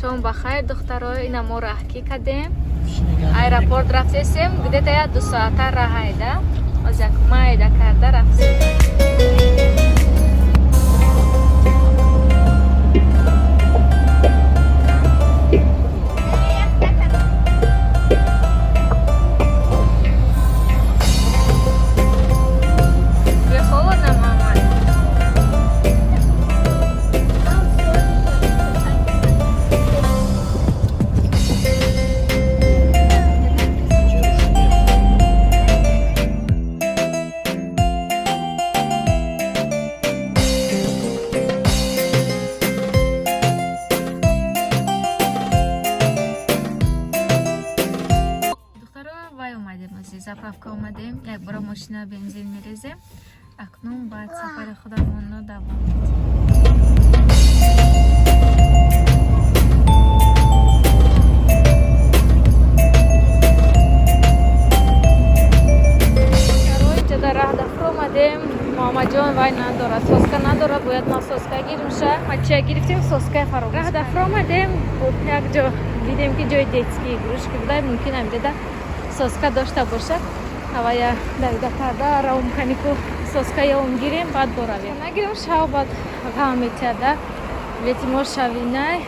Шом бахайр, духтаро. Ина мо раҳкӣ кардем, аэропорт рафтесем, где-то як 2 соата раҳайда, оз як майда карда рафтем. Тебе холодно, мама? Духтаро, вай омадем, ази заправка омадем, як бора мошина бензин мерезем, акнун баъд сафари худамонро давом медиҳем. Ҷода раҳ дафр омадем. Муҳаммадҷон вай надора, соска надора, бояд ма соска гиримша. Ма чия гирифтем, соскаи фаромӯш. Раҳ дафр омадем, як ҷо дидем, ки ҷои детские игрушки буда, мумкин амҷода соска дошта бошад. Ҳавая давида карда равм канику соска ём гирем, баъд боравем. Нагирем, шав баъд ғам метиҳада. Билети мо шавинай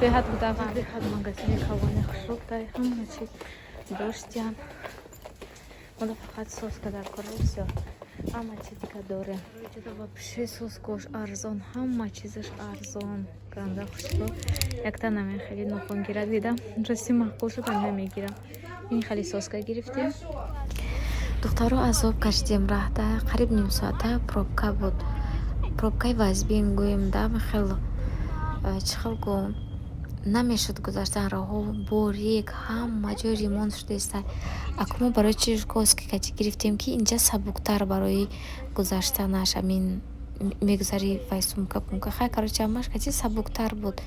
беҳад буда ғам. Беҳад магазини калони хушрук дай, ҳама чи доштиян. Мода фақат соска дар кора, всё. Ҳама чи дига дорем. Ҷода вообще соскош арзон, ҳама чизаш арзон. Ганда хушбо. Якта наме хеле нохонгира дидам. Рости маъқул шуд, ҳамина мегирам. Ин хеле соска гирифтем. Духтаро, азоб кашидем раҳда, қариб нимсоата пробка буд. Пробкаи вазбин гӯем да, хел чӣ хел гӯм, намешуд гузаштан, роҳҳо борик, ҳама ҷой ремонт шудааста. Аку мо барои чи соски качи гирифтем, ки инҷа сабуктар барои гузаштанаш, амин мегузари вай сумка пумка, хай, короче, ҳамаш качи сабуктар буд.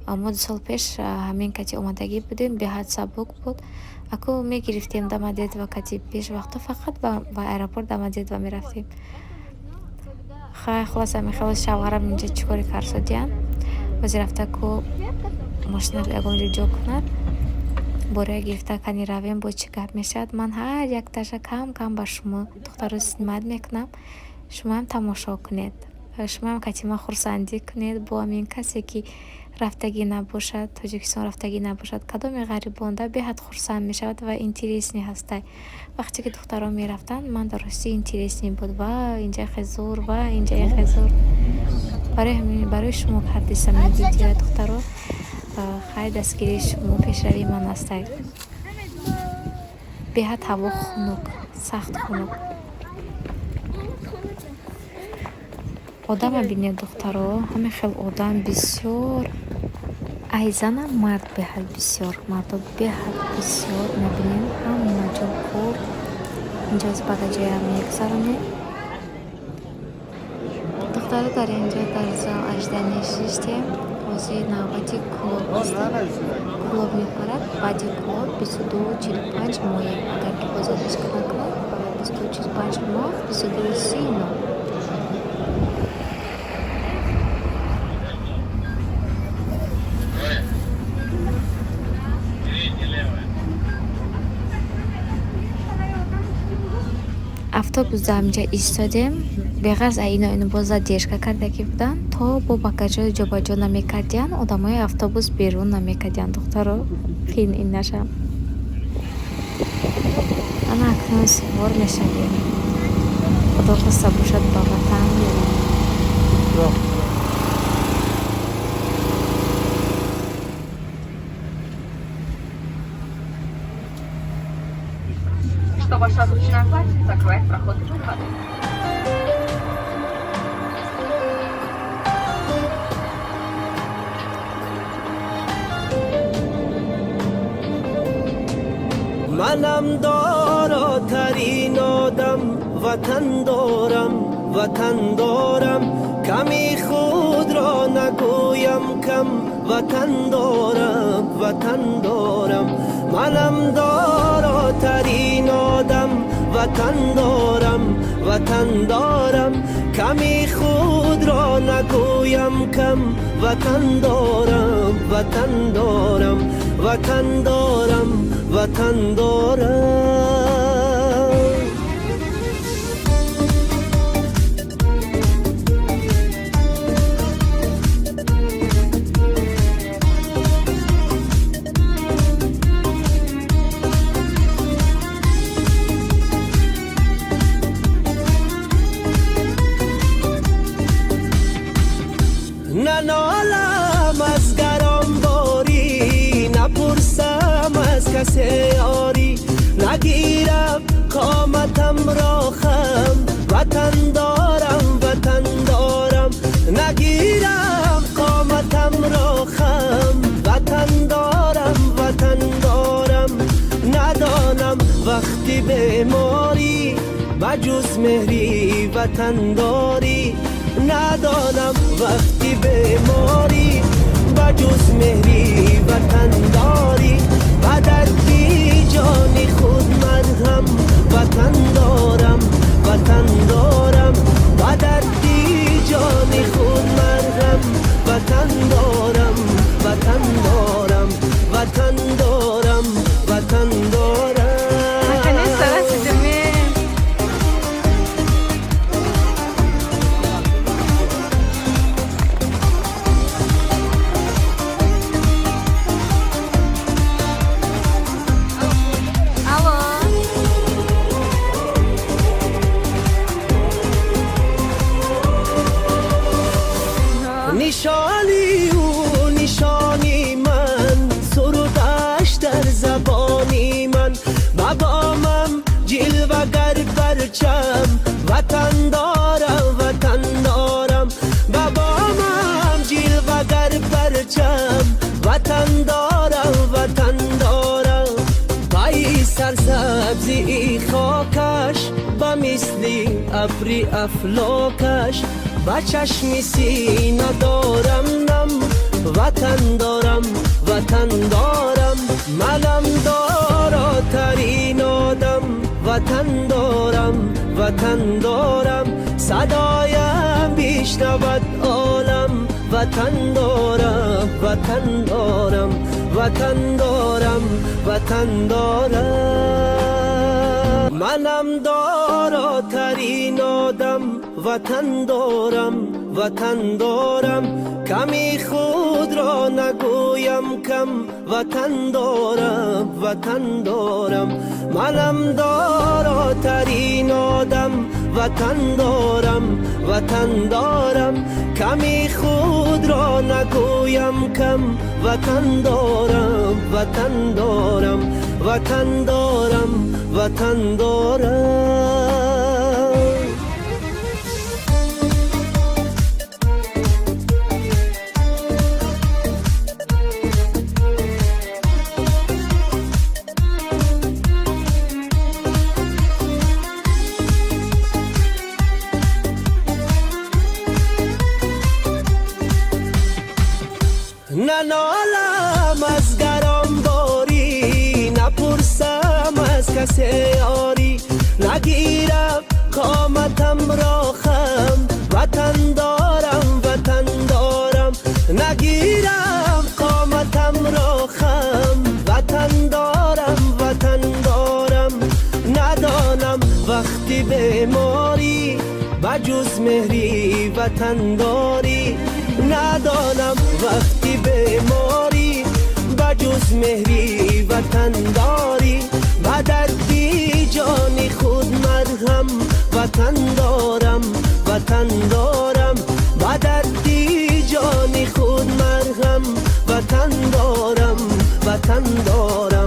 Мо 2 сол пеш ҳамин кати омадагӣ будем, беҳад сабук буд. Аку мегирифтем Домодедово кати, пеш вақто фақат ба аэропорт Домодедово мерафтем. Хай, хулоса, мехело шавҳарам инҷа чӣ коре карсодиян, бози рафта ку мошинаро ягон ҷо ҷо кунад, бория гирифта кани равем, бо чӣ гап мешавад. Ман ҳар якташа кам кам ба шумо, духтаро, снимать мекунам, шумоам тамошо кунед, шумоам катима хурсандӣ кунед. Бо ҳамин касе ки рафтагӣ набошад, Тоҷикистон рафтагӣ набошад, кадоме ғарибонда беҳад хурсанд мешавад ва интересный ҳастай. Вақте ки духтарон мерафтанд, ман дар ростӣ интересный буд: ва инҷа хе зур, ва инҷа хе зур. Барои ҳамин барои шумо кардисам ин видеоя, духтаро. Хай, дастгирии шумо пешравии ман ҳастай. Беҳад ҳаво хунук, сахт хунук. Одама бинед, духтаро, ҳамин хел одам бисёр. Ай занам мард беҳад бисёр, мардо беҳад бисёр. Мебинем, ҳама ҷо пур. Инҷо аз багажоям мегузаронем. Духтаро, дар инҷо дар зал ожидание шиштем. Ҳозир навбати клуб аст. Клуб мепарад, баъди клуб 22:45 моем. Агар ки боз задержка накунад, 22:45 мо, 22:30. Автобус дар ҳаминҷа истодем. Беғарз аз ино, ино боз задержка кардагӣ буданд, то бо багажҳо ҷобаҷо намекардиянд, одамои автобус берун намекардиянд, духтаро, қин инашам. Ана акнун сувор мешавем. Худо хоста бошад, ба ватан меравем. Что ваша озвученная платье закрывает проход к выходу. Манам доротарин одам, ватан дорам, ватан дорам, ками худро нагӯям кам, ватан дорам, ватан дорам, манам доротарин одам, ватан дорам, ватан дорам. Ками худро нагӯям кам, ватан дорам, ватан дорам, ватан дорам, ватан дорам. Нанолам аз гаронборӣ, напурсам аз касе ёрӣ, нагирам қоматамро хам, ватан дорам, ватан дорам, нагирам қоматамро хам, ватан дорам, ватан дорам. Надонам вақти беморӣ, ба ҷуз меҳри ватандорӣ, надонам вақти беморӣ, ба ҷуз меҳри ватандорӣ, ба дарди ҷони худ марҳам, ватан дорам, ватан дорам, ба дарди ҷони худ марҳам, ватан дорам, ватан дорам, ватан дорам, ватан дорам. Наконец-то расидем. Алло. Нишони ӯ нишони ман, сурудаш дар забони ман, ба бомам ҷилвагар парчам, ватан дорам, ватан дорам, ба бомам ҷилвагар парчам, ватан дорам, ватан дорам. Пайи сарсабзии хокаш, ба мисли абри афлокаш, ба чашми сина дорам нам, ватан дорам, ватан дорам. Манам доротарин одам, ватан дорам, ватан дорам, садоям бишнавад олам, ватан дорам, ватан дорам, ватан дорам, ватан дорам. Манам доротарин одам, ватан дорам, ватан дорам, ками худро нагӯям кам, ватан дорам, ватан дорам. Манам доротарин одам, ватан дорам, ватан дорам, ками худро нагӯям кам, ватан дорам, ватан дорам, ватан дорам, ватан дорам. Нанолам аз гаронборӣ, напурсам аз касе ёрӣ, нагирам қоматамро хам, ватан дорам, ватан дорам, нагирам қоматамро хам, ватан дорам, ватан дорам. Надонам вақти беморӣ, ба ҷуз меҳри ватандорӣ, надонам вақти беморӣ, ба ҷуз меҳри ватандорӣ, ба дарди ҷони худ марҳам, ватан дорам, ватан дорам, ба дарди ҷони худ марҳам, ватан дорам, ватан дорам.